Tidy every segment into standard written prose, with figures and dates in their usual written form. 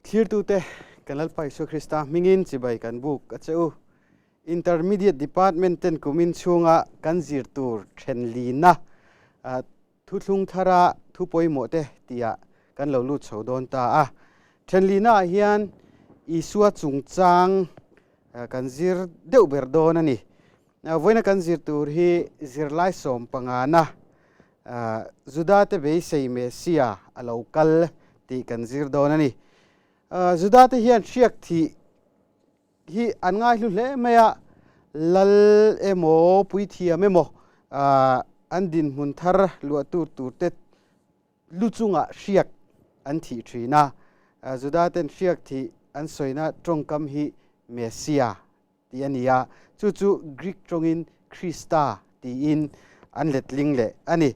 Thlirtute, kan Lalpa Isua Krista hmingin chibai kan buk a che u. Intermediate Department ten kumin chhunga kan zir tur thenlina thuthlung thara thu pawimawh te tihah kan lo lut chho dawn ta a. Thenlina ah hian Isua chungchang kan zir deuh ber dawn a ni. Vawiina kan zir tur hi zirlai sawmpangana Juda te beisei Messia a lo kal tih kan zir dawn a ni. Juda te hian hriak thih hi an ngaihlu hle mai a, lal emaw puithiam emaw an dinhmun thar luahtu tur te lu chungah hriak an thih thin a. Juda ten hriak thih an sawina tawngkam hi Messia tih a ni a, chu chu Greek tawngin Krista tiin an letling leh a ni.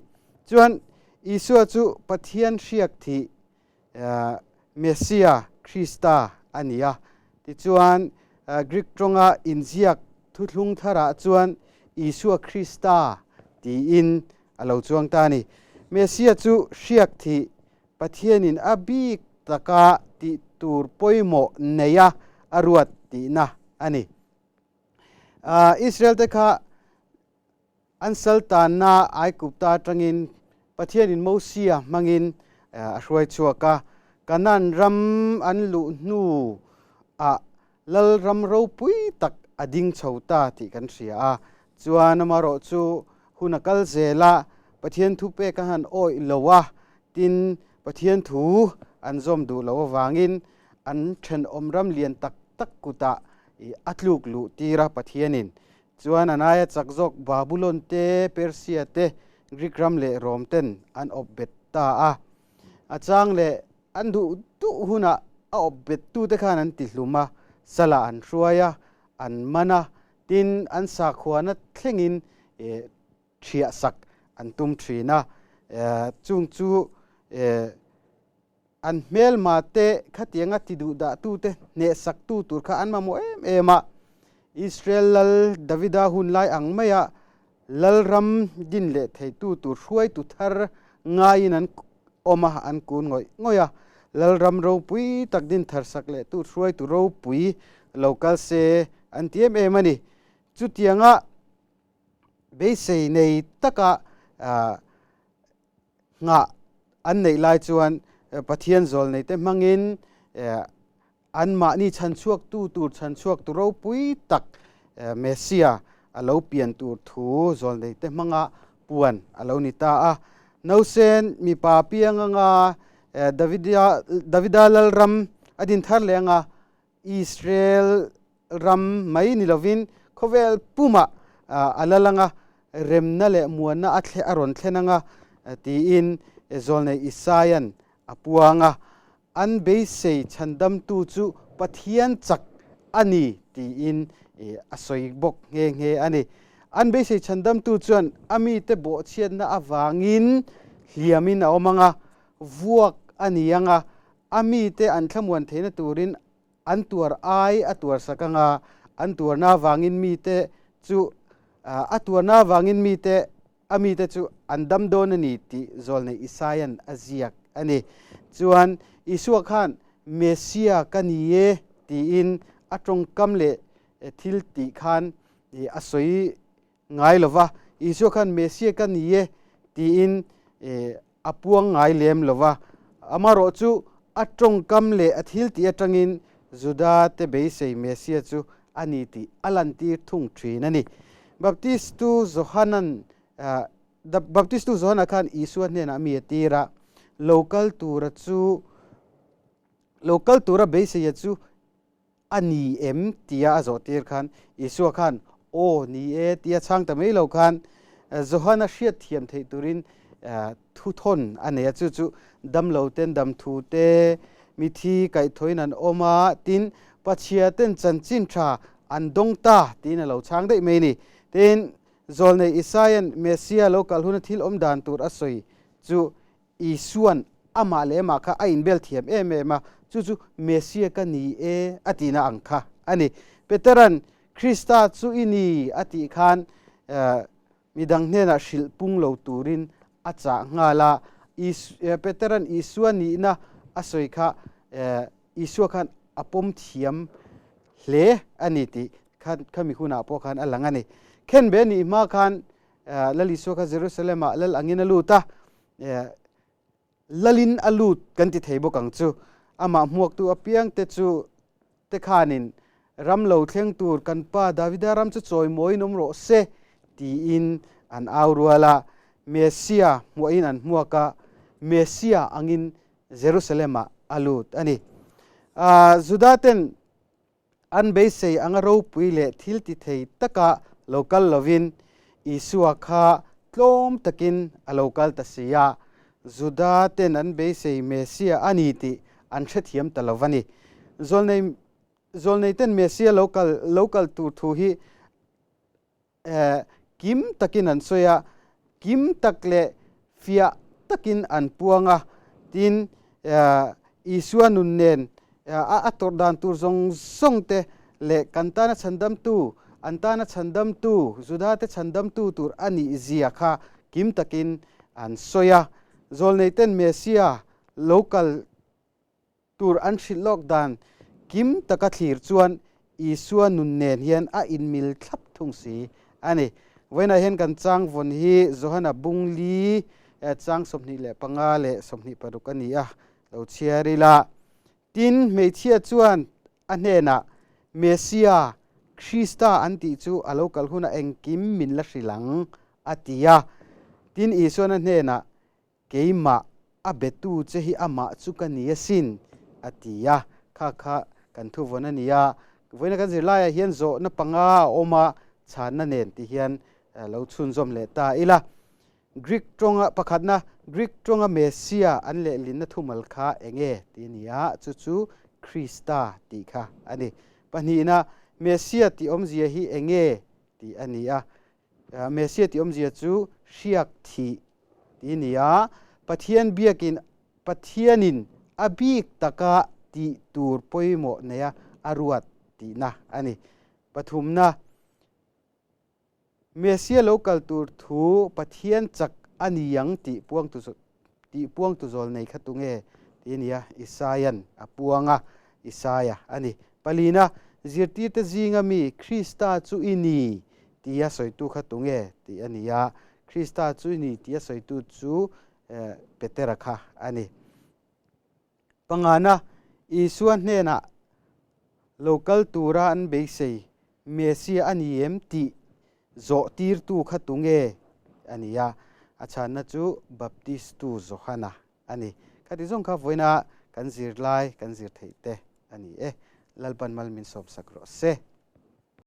Chuan Isua chu Pathian hriak thih Messia, Krista a ni a. Tichuan Greek tawnga inziak thuthlung tharah chuan Isua Krista tiin a lo chuang ta a ni. Messia chu hriak thih Pathianin a bik taka tih tur pawimawh neia a ruat tihna a ni. Israel-te kha an sal tanna Aigupta atangin Pathianin Mosia hmangin a hruai chhuak a. Kanaan ram an luh hnuah Lalram ropui tak a ding chho ta tih kan hria a. Chuan amarawh chu hun a kal zel a, Pathian thu pek a han awih lo a, tin Pathian thu an zawm duh loh avangin an thenawm ram lian tak tak kutah a tluk luh tir a Pathianin. Chuan an aia chak zawk Babulon te, Persia te, Greek ram leh Rom ten an awp bet ta a. A chang leh an duh duh hunah a awp bettute khan an tihlum a, salah an hruai a, an man a, tin an sakhuana thlengin thiah sak an tum thin a. Chung chu an hmelma te khatianga ti duh dahtute hnehsaktu tur kha an mamawh em em a. Israel lal Davida hun lai ang maia Lalram din leh theitu tur hruaitu thar ngaiin an awm a, an kun ngawih ngawih a. Lalram ropui tak din thar sak leh tu hruaitu ropui lo kal se an ti em em a ni. Chutianga beisei nei taka nghah an neih lai chuan Pathian zawl neite hmangin Anmahni chhanchhuaktu tur chhanchhuaktu ropui tak Messia a lo pian tur thu zawlneite hmanga puan a lo ni ta a. Nausen mipa piang anga Davida Davida lalram a din thar leh anga Israel ram mai ni lovin khawvel pumah a lal anga remna leh muanna a thle a rawn thlen anga tiin zawlnei Isaia'n a puang a. An beisei chhandamtu chu Pathian chak a ni tiin a sawi bawk nghe nghe a ni. An beisei chhandamtu chuan a mite bawhchhiatna avangin hliamin a awm ang a, vuak a ni ang a, a mite an thlamuan theihna turin an tuar ai a tuarsak ang a, an tuarna avangin mite chu a tuarna avangin mite A mite chu an dam dawn a ni tih Zawlnei Isaia'n a ziak a ni. Chuan Isua khan Messia ka ni e tiin a tawngkam leh thil tih khan a sawi ngai lo va. Isua khan Messia ka ni e tiin a puang ngai lem lo va. Amarawh chu a tawngkam leh a thil tih atangin Juda te beisei Messia chu a ni tih a lantir thung thin a ni. Baptistu Johanan Baptistu Johana khan Isua hnenah mi a tir a, lo kal tura chu lo kal tura beiseia chu a ni em tia a zawh tir khan Isua khan aw ni e tia chhang ta mai lo khan Johana hriat thiam theih turin thu thawn a nei a, chu chu damlo ten dam thu te, mithi kaihthawin an awm a, tin Pachhia ten chanchin tha an dawng ta tiin a lo chhang daih mai a ni. Tin, Zawlnei Isaia'n Messia lo kal huna thil awm dan tur a sawi chu Isua'n amah leh amah kha a inbel thiam em em a, chu chu Messia ka ni e a tihna ang kha a ni. Petera'n Krista chu i ni a tih khan midang hnenah hrilh pung lo turin a chah nghal a, Petera'n Isua nihna a sawi kha. Isua khan a pawm thiam hle a ni tih khan khami hunah pawh khan a lang a ni. Khenbe nih hma khan Lal Isua kha Jerusalem-ah lal angin a lut a, lalin a lut kan ti thei bawk ang chu. Amah hmuaktu apiangte chu te khanin ram lo thleng tur kan pa Davida ram chu chawimawiin awm rawh se tiin an au rual a. Messia hmuahin an hmuak a, Messia angin Jerusalem-ah a lut a ni. Juda ten an beisei anga ropui leh thil ti thei taka lo kal lovin Isua kha tlawm takin a lo kal ta si a, Juda ten an beisei Messia a ni tih an hrethiam ta lo va ni. Zawlnei Zawlnei ten Messia lo kal lo kal tur thu hi kim takin an sawi a, kim tak leh fiah takin an puang a, tin Isua nun nen a tawrh dan tur zawng zawng te leh kan tana chhandamtu, an tana chhandamtu, Judate chhandamtu tur a nih zia kha kim takin an sawi a. Zawlneiten Messia lo kal Tur an hrilh lawk dan kim taka thlir chuan Isua nun nen hian a inmil thlap thung si a ni. Vawiinah hian kan chang vawn hi Johana bung li chang 25 leh 26 a ni a, lo chhiar ila. Tin, hmeichhia chuan a hnenah, Messia, Krista an tih chu a lo kal hunah engkim min la hrilh ang, a ti a. Tin, Isuan a hnenah, Keimah a betu che hi amah chu ka ni asin, a ti a. Kha kha kan thu vawn a ni a. Vawiina kan zirlaiah hian zawhna panga a awm a, chhanna nen ti hian lo chhunzawm leh ta ila. Greek tawnga pakhatna, Greek tawnga Messia an lehlinna thumal kha eng nge tih a ni a, chu chu Krista tih kha a ni. Pahnihna, Messia tih awmzia hi eng nge tih a ni a. Messia tih awmzia chu hriak thih tih a ni a, Pathian biakin Pathianin a bik taka tih tur pawimawh neia a ruat tihna a ni. Pathumna, Messia lo kal tur thu Pathian chak a ni ang tih puangtu tih puangtu zawl nei kha tunge tih a ni a, Isaia'n a puang a, Isaia a ni. Palina, Zirtirte zinga mi Krista chu i ni tia sawitu kha tunge tih a ni a, Krista chu i ni tia sawitu chu Petera kha a ni. Pangana, Isua hnenah lo kal tura an beisei Messia a ni em tih zawh tirtu kha tunge a ni a, a chhanna chu Baptistu Johana a ni. Khati zawng kha vawiina kan zirlai kan zir theih te a ni e. Lalpan mal min sawmsak rawh se.